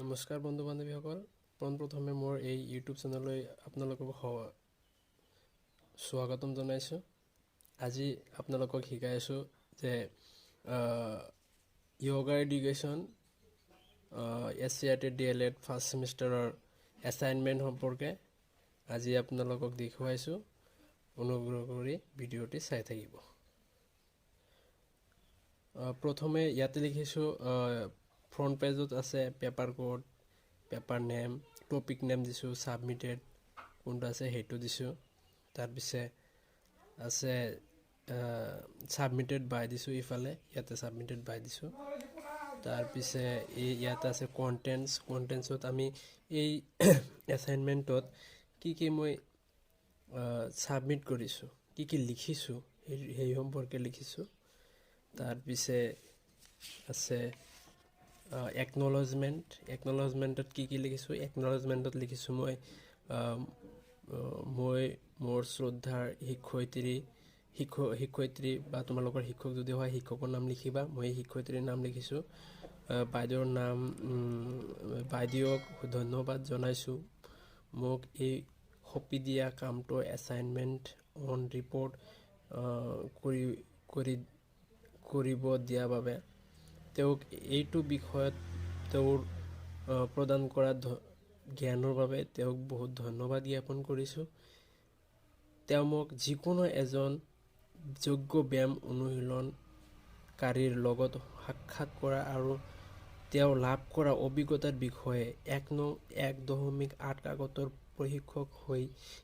নমস্কাৰ বন্ধু বান্ধৱীসকল, পোনপ্ৰথমে মোৰ এই ইউটিউব চেনেললৈ আপোনালোকক স্বাগতম জনাইছোঁ। আজি আপোনালোকক শিকাই আছোঁ যে yoga education SCERT DElEd first ছেমিষ্টাৰৰ এছাইনমেণ্ট সম্পৰ্কে আজি আপোনালোকক দেখুৱাইছোঁ। অনুগ্ৰহ কৰি ভিডিঅ'টি চাই থাকিব। প্ৰথমে ইয়াতে লিখিছোঁ, ফ্ৰণ্ট পেজত আছে paper code, paper name, topic name দিছোঁ, ছাবমিটেড কোনটো আছে সেইটো দিছোঁ। তাৰপিছে আছে ছাবমিটেড বাই দিছোঁ, ইফালে ইয়াতে ছাবমিটেড বাই দিছোঁ। তাৰপিছে এই ইয়াতে আছে কণ্টেণ্টছ। কণ্টেণ্টছত আমি এই এছাইনমেণ্টত কি কি মই ছাবমিট কৰিছোঁ, কি কি লিখিছোঁ, সেই সম্পৰ্কে লিখিছোঁ। তাৰপিছে আছে একনলেজমেণ্ট। একনলেজমেণ্টত কি কি লিখিছোঁ? একনলেজমেণ্টত লিখিছোঁ মই মই মোৰ শ্ৰদ্ধাৰ শিক্ষয়িত্ৰী, শিক্ষয়িত্ৰী বা তোমালোকৰ শিক্ষক যদি হয়, শিক্ষকৰ নাম লিখিবা। মই শিক্ষয়িত্ৰীৰ নাম লিখিছোঁ, বাইদেউৰ নাম। বাইদেউক ধন্যবাদ জনাইছোঁ মোক এই সঁপি দিয়া কামটো এছাইনমেণ্ট অন ৰিপৰ্ট কৰি কৰি কৰিব দিয়া বাবে। তেওঁক এইটো বিষয়ত তেওঁৰ প্ৰদান কৰা জ্ঞানৰ বাবে তেওঁক বহুত ধন্যবাদ জ্ঞাপন কৰিছোঁ। তেওঁ মোক যিকোনো এজন যোগ্য ব্যায়াম অনুশীলনকাৰীৰ লগত সাক্ষাৎ কৰা আৰু তেওঁ লাভ কৰা অভিজ্ঞতাৰ বিষয়ে 1 নং 1.8 কাকতৰ প্ৰশিক্ষক হৈ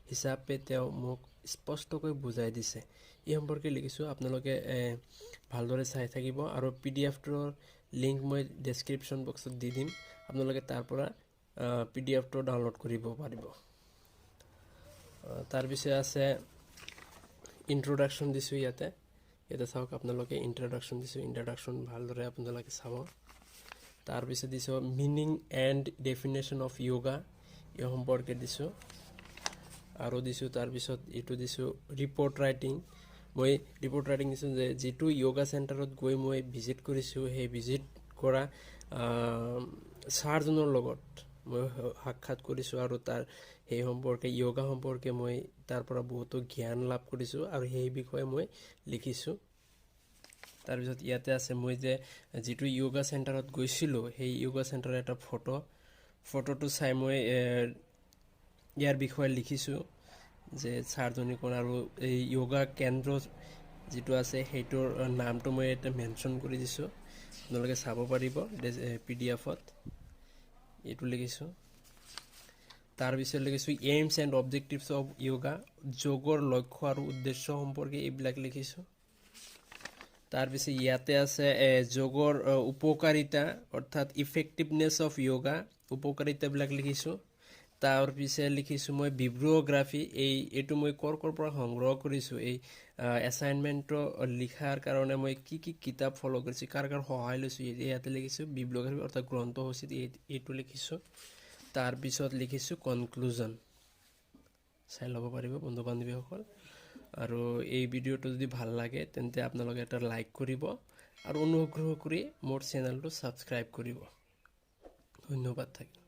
হিচাপে তেওঁ মোক স্পষ্টকৈ বুজাই দিছে, এই সম্পৰ্কে লিখিছোঁ। আপোনালোকে ভালদৰে চাই থাকিব আৰু পিডিএফটোৰ লিংক মই ডেছক্ৰিপশ্যন বক্সত দি দিম। আপোনালোকে তাৰ পৰা পিডিএফটো ডাউনলোড কৰিব পাৰিব। তাৰপিছত আছে ইণ্ট্ৰডাকশ্যন দিছোঁ ইয়াতে। ইয়াতে চাওক আপোনালোকে, ইণ্ট্ৰডাকশ্যন দিছোঁ। ইণ্ট্ৰডাকশ্যন ভালদৰে আপোনালোকে চাব। তাৰপিছত দিছোঁ meaning and definition of yoga, এই সম্পৰ্কে দিছোঁ আৰু দিছোঁ। তাৰপিছত এইটো দিছোঁ ৰিপৰ্ট ৰাইটিং। মই ৰিপৰ্ট ৰাইটিং দিছোঁ যে যিটো য়োগা চেণ্টাৰত গৈ মই ভিজিট কৰিছোঁ, সেই ভিজিট কৰা ছাৰজনৰ লগত মই সাক্ষাৎ কৰিছোঁ আৰু তাৰ সেই সম্পৰ্কে, য়োগা সম্পৰ্কে মই তাৰ পৰা বহুতো জ্ঞান লাভ কৰিছোঁ আৰু সেই বিষয়ে মই লিখিছোঁ। তাৰপিছত ইয়াতে আছে মই যে যিটো য়োগা চেণ্টাৰত গৈছিলোঁ, সেই য়োগা চেণ্টাৰৰ এটা ফটো। ফটোটো চাই মই ইয়াৰ বিষয়ে লিখিছোঁ যে ছাৰজনী কোন আৰু এই য়োগা কেন্দ্ৰ যিটো আছে, সেইটোৰ নামটো মই ইয়াতে মেনশ্যন কৰি দিছোঁ। আপোনালোকে চাব পাৰিব পিডিএফত। এইটো লিখিছোঁ। তাৰপিছত লিখিছোঁ aims and objectives of yoga, যোগৰ লক্ষ্য আৰু উদ্দেশ্য সম্পৰ্কে এইবিলাক লিখিছোঁ। তাৰপিছত ইয়াতে আছে যোগৰ উপকাৰিতা, অৰ্থাৎ ইফেক্টিভনেছ অফ য়োগা, উপকাৰিতাবিলাক লিখিছোঁ। তাৰপিছে লিখিছোঁ মই বিব্লিঅ'গ্ৰাফী। এইটো মই ক'ৰ ক'ৰ পৰা সংগ্ৰহ কৰিছোঁ, এই এছাইনমেণ্টটো লিখাৰ কাৰণে মই কি কি কিতাপ ফ'ল' কৰিছোঁ, কাৰ কাৰ সহায় লৈছোঁ, ইয়াতে লিখিছোঁ। বিব্লিঅ'গ্ৰাফী অৰ্থাৎ গ্ৰন্থসূচীত এইটো লিখিছোঁ। তাৰপিছত লিখিছোঁ কনক্লুজন। চাই ল'ব পাৰিব বন্ধু বান্ধৱীসকল। আৰু এই ভিডিঅ'টো যদি ভাল লাগে, তেন্তে আপোনালোকে এটা লাইক কৰিব আৰু অনুগ্ৰহ কৰি মোৰ চেনেলটো ছাবস্ক্ৰাইব কৰিব। ধন্যবাদ থাকিল।